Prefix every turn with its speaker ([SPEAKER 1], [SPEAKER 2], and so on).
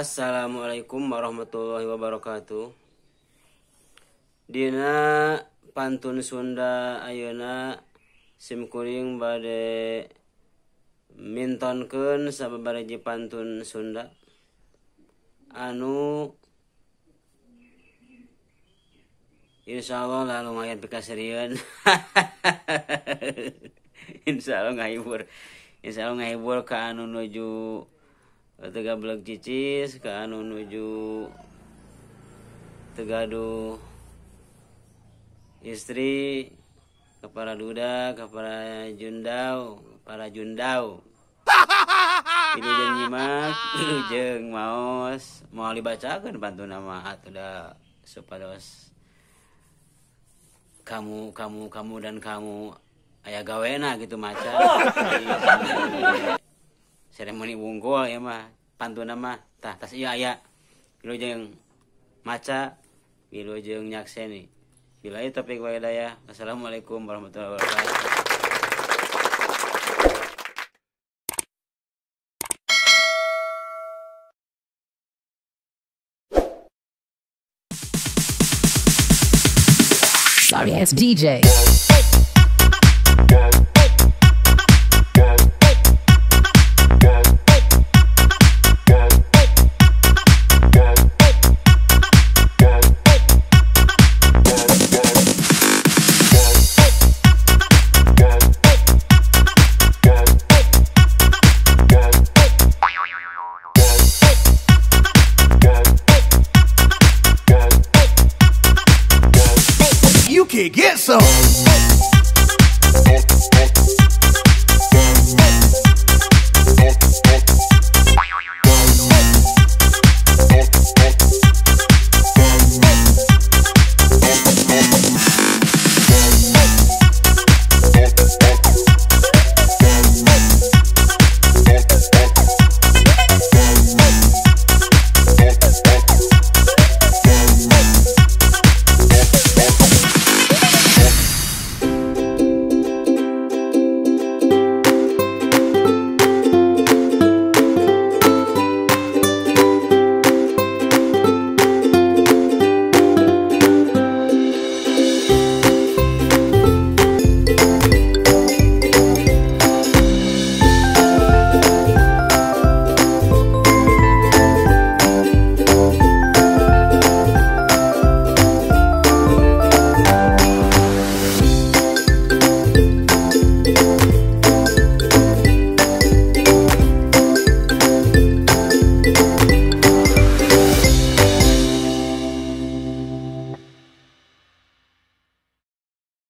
[SPEAKER 1] Assalamualaikum warahmatullahi wabarakatuh. Dina pantun Sunda ayeuna simkuring bade mintonkeun sababaraha pantun Sunda anu insyaallah lah lumayan pikaserieun. Insyaallah ngahibur. Insyaallah ngahibur ka anu nuju teu gablek cicis, ka anu nuju teu gaduh istri, ke para duda, ke para jundau, para jundau. Wilujeng nyimak, wilujeng maos, moal dibacakeun pantun mah atuh da supados kamu kamu kamu dan kamu aya gawena gitu maca. Seremoni wungkul ya mah pantun mah tah tas ieu aya wilujeng maca, wilujeng nyakseni. Billahi taufiq wal hidayah. Wassalamualaikum warahmatullahi wabarakatuh.
[SPEAKER 2] Sorry ass DJ.